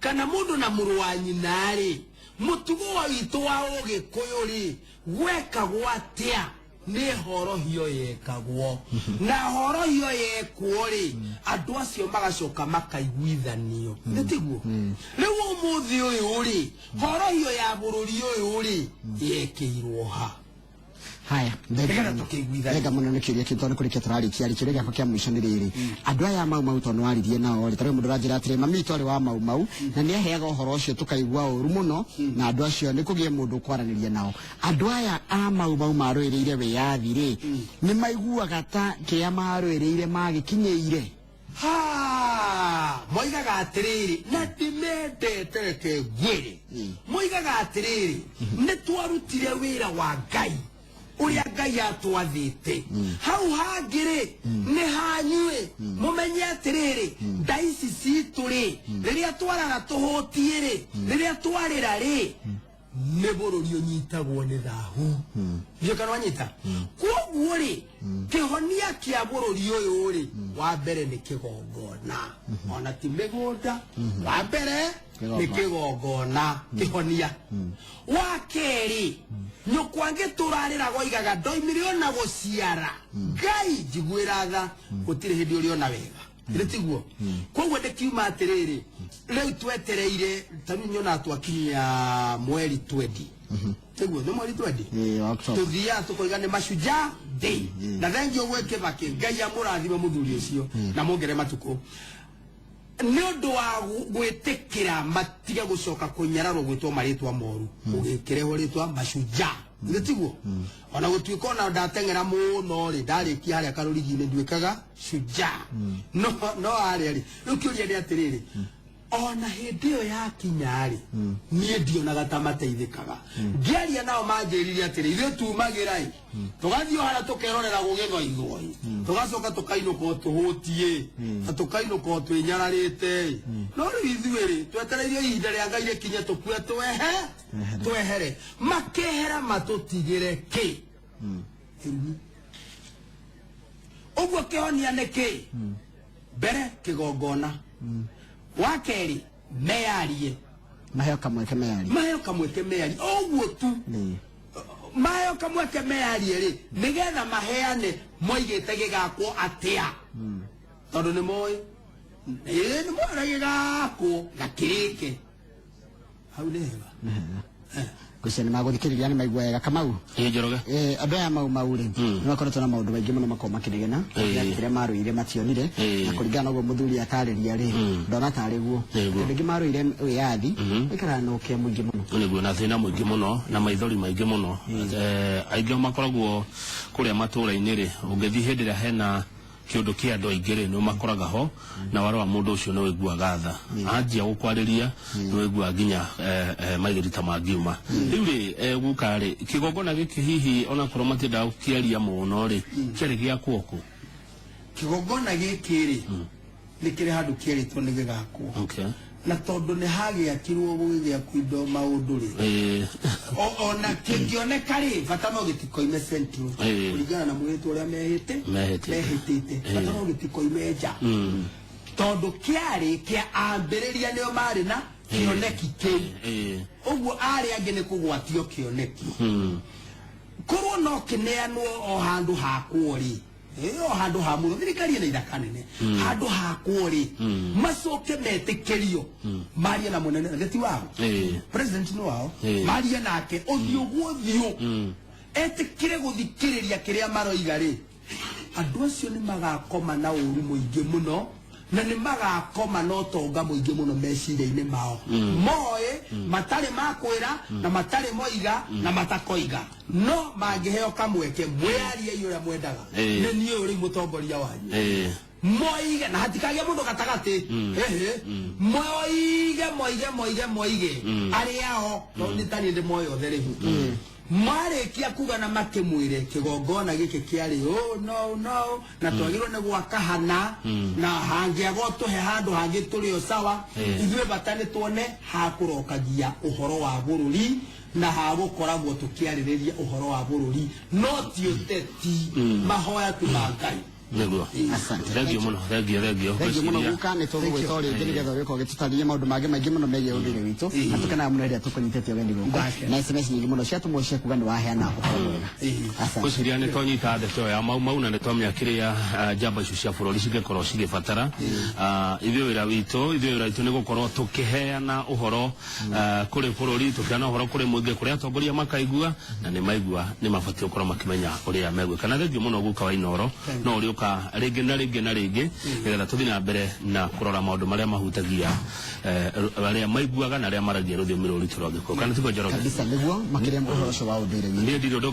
Speaker 2: kana mũndũ na mũrũ wa nyina-rĩ, mũtugo wa witũ wa ũgĩkũyũ rĩ, gwekagwo atĩa? Nĩ horohio yekagwo, na horohio yekwo rĩ, andũ acio magacoka makaiguithanio, nĩ tiguo? Rĩu ũmũthĩ ũyũ rĩ, horohio ya bũrũri ũyũ rĩ, yekĩirwo ha?
Speaker 1: Haya.
Speaker 2: Nĩgetha tũkĩiguithania.
Speaker 1: Thenga mũno nĩ kĩũria kĩu, tondũ nĩ kũrĩkia tũrarĩkia rĩ. Kĩũria gĩakwa kĩa mũico nĩ rĩrĩ, andũ aya a Mau Mau, tondũ nĩwaririe nao rĩ, tarĩu mũndũ ũranjĩra atĩrĩ, mami witũ arĩ wa Mau Mau na nĩ aheaga ũhoro ũcio tũkaigua ũru mũno, na andũ acio nĩ kũgĩe mũndũ ũkwaranĩria nao. Andũ aya a Mau Mau marũĩrĩire wĩyathi rĩ, nĩ maiguaga ta kĩrĩa marũĩrĩire magĩkinyĩire?
Speaker 2: Ha, moigaga atĩrĩrĩ, na ndimendete, reke ngwĩre, moigaga atĩrĩrĩ, nĩ twarutire wĩra wa Ngai ũrĩa Ngai atwathĩte, hau hangĩ rĩ nĩ hanyuĩ. Mũmenye atĩrĩrĩ, nda ici citũ rĩ, rĩrĩa twarara tũhũtiĩ rĩ, rĩrĩa twarĩra rĩ, nĩ bũrũri ũnyitagwo nĩ thahu. Ndiũ kana wanyita? Koguo rĩ, kĩhonia kĩa bũrũri ũyũ rĩ, wa mbere nĩ kĩgongona, ona ti mĩgũnda. Wa mbere nĩ kĩgongona kĩhonia. Wa kerĩ, nyũkwa ngĩtũrarĩra goigaga ndoimire ona gũciara, Ngai njiguĩra tha, gũtirĩ hĩndĩ ũrĩona wega. Ĩrĩ tiguo? Koguo ndĩkiuma atĩrĩrĩ, rĩu twetereire, ta rĩu nyonaga twakinyia mweri 20, tiguo? Nĩ mweri 20.
Speaker 1: Ĩĩ, wa October.
Speaker 2: Tuthiaga tukoiga nĩ Mashujaa Day, na thengiũ gwĩ Kĩbakĩ. Ngai amũrathime mũthuri ũcio na mongere matukũ, nĩ ũndũ wa gwĩtĩkĩra matige gũcoka kũnyararwo gwĩtwo marĩtwa moru, ũgĩkĩrehwo rĩtwa Mashujaa, nĩ tiguo? Ona gũtuĩka ona ndateng'era mũno rĩ, ndarĩkia harĩa karũrigi-inĩ nduĩkaga shujaa, no no harĩa rĩ, rĩu kĩũria nĩ atĩrĩrĩ, Ona hĩndĩ ĩyo yakinya rĩ, niĩ ndionaga ta mateithĩkaga. Ngĩaria nao manjĩrire atĩrĩ, ithuĩ tumagĩra ĩ, tũgathiĩ o harĩa tũkerorera gũgĩthoithwo ĩ, tũgacoka tũkainũka o tũhũtiĩ, na tũkainũka o twĩnyararĩte ĩ. No rĩu ithuĩ rĩ, twetereire ihinda rĩa Ngai rĩkinye tũkue twehere. Makehera matũtigĩre kĩ? Kĩrumi. Ũguo kĩhonia nĩ kĩ? Mbere kĩgongona. Wa kerĩ meyarie.
Speaker 1: Maheo kamweke meyarie.
Speaker 2: Maheo kamweke meyarie. Ũguo tu. Maheo kamweke meyarie rĩ, nĩgetha maheane moigĩte gĩgakwo atĩa. Tondũ nĩ moĩ. Nĩ moĩ ũrĩa gĩgakwo na kĩrĩke. Hau nĩ hega.
Speaker 1: Ngwĩciria nĩ magũthikĩrĩria nĩ maigua wega. Kamau.
Speaker 3: Ĩ Njoroge.
Speaker 1: Andũ aya mau mau rĩ, nĩ makoretwo na maũndũ maingĩ mũno makoragwo makĩnegena. Kĩrĩa marũire mationire. Na kũringana na ũguo mũthuri atarĩria rĩ, ndona tarĩ guo. Andũ aingĩ marũire wĩyathi, maikaraga na ũkĩa mũingĩ mũno.
Speaker 3: Nĩguo, na thĩna mũingĩ mũno, na maithori maingĩ mũno. Aingĩ makoragwo kũrĩa matũũra-inĩ rĩ, ũngĩthiĩ hĩndĩ ĩrĩa hena kĩũndũ kĩa andũ aingĩ rĩ, nĩ ũmakoraga ho, na warora mũndũ ũcio nĩ ũiguaga tha. Anjia gũkwarĩria, nĩ ũiguaga nginya maithori ta mangiuma. Rĩu rĩ, guka rĩ, kĩgongona gĩkĩ hihi onakorwo matiendaga gũkĩaria mũno rĩ, kĩarĩ gĩakwo kũ?
Speaker 2: Kĩgongona gĩkĩ rĩ, nĩ kĩrĩ handũ kĩerĩtwo nĩ gĩgakwo. Na tondũ nĩ hagĩakirwo gũgĩakwo indo maũndũ rĩ, ona kĩngĩoneka rĩ, bata no gĩtikoime central. Kũringana na mwĩhĩtwa ũrĩa mehĩtĩte. Bata no gĩtikoime nja. Tondũ kĩarĩ kĩa ambĩrĩria nĩo marĩ na kĩoneki kĩu. Ũguo arĩa angĩ nĩ kũgwatio kĩoneki. Korwo no kĩneanwo o handũ hakwo rĩ, o handũ ha mũndũ, thirikari ĩna ithaka nene. Handũ hakwo rĩ, macoke metĩkĩrio, marie na mũnene, gĩti wao. President nĩ wao. Marie nake, ũthiũ gũthiũ. Etĩkĩre gũthikĩrĩria kĩrĩa maroiga rĩ, andũ acio nĩ magakoma na ũru mũingĩ mũno, na nĩ magakoma na ũtonga mũingĩ mũno meciria-inĩ mao. Moĩ, matarĩ makwĩra, na matarĩ moiga, na matakoiga. No mangĩheo kamweke, mwĩarie ũrĩa mwendaga. Nĩ niĩ ũyũ rĩu mũtongoria wanyu. Moige, na hatikagĩa mũndũ gatagatĩ. Moige, moige, moige, moige. Arĩa ao, tondũ nĩ ta niĩ ndĩmoĩ othe rĩu. Marĩkia kuga na makĩmwĩre kĩgongona gĩkĩ kĩarĩ oh no no, na twagĩrĩirwo nĩ gwaka hana, na hangĩaga ũtũhe handũ hangĩ tũrĩ o sawa. Ithuĩ bata nĩ tuone hakũrokagia ũhoro wa bũrũri, na hagũkoragwo tũkĩarĩrĩria ũhoro wa bũrũri, no ti ũteti, mahoya tu ma Ngai.
Speaker 3: Nĩguo.
Speaker 1: Asante.
Speaker 3: Thank you mũno, thank you, thank you.
Speaker 1: Thank you mũno guka, nĩ tũgũgwĩta o rĩngĩ nĩgetha ũgĩkorwo ũgĩtũtarĩria maũndũ mangĩ maingĩ mũno megiĩ ũndũire witũ. Na tũkenaga mũno rĩrĩa tũkũnyitĩte ũgeni gũkũ. Na SMS nyingĩ mũno ciatũmwo cia kuga nĩ waheana ũhoro mwega. Asante.
Speaker 3: Ngwĩciria nĩ twanyita ndeto ya Mau Mau na nĩ twamenya kĩrĩa njamba icio cia bũrũri cingĩkorwo cigĩbatara. Ithuĩ wĩra witũ, ithuĩ wĩra witũ nĩ gũkorwo tũkĩheana ũhoro kũrĩ bũrũri, tũkĩheana ũhoro kũrĩ mũingĩ, kũrĩ atongoria makaigua, na nĩ maigua nĩ mabatiĩ gũkorwo makĩmenya ũrĩa megwĩka. Na thengiũ mũno guka wa Inooro, no ũrĩũka rĩngĩ na rĩngĩ na rĩngĩ, nĩgetha tũthiĩ na mbere na kũrora maũndũ marĩa mahutagia arĩa maiguaga na arĩa maragia rũthiomi rũrũ rwitũ rwa Gĩkũyũ. Kana tiguo Njoroge?
Speaker 1: Kabisa, nĩguo makĩria ũhoro ũcio wa ũndũire witũ.
Speaker 3: Niĩ ndirĩ ũndũ ũngĩ.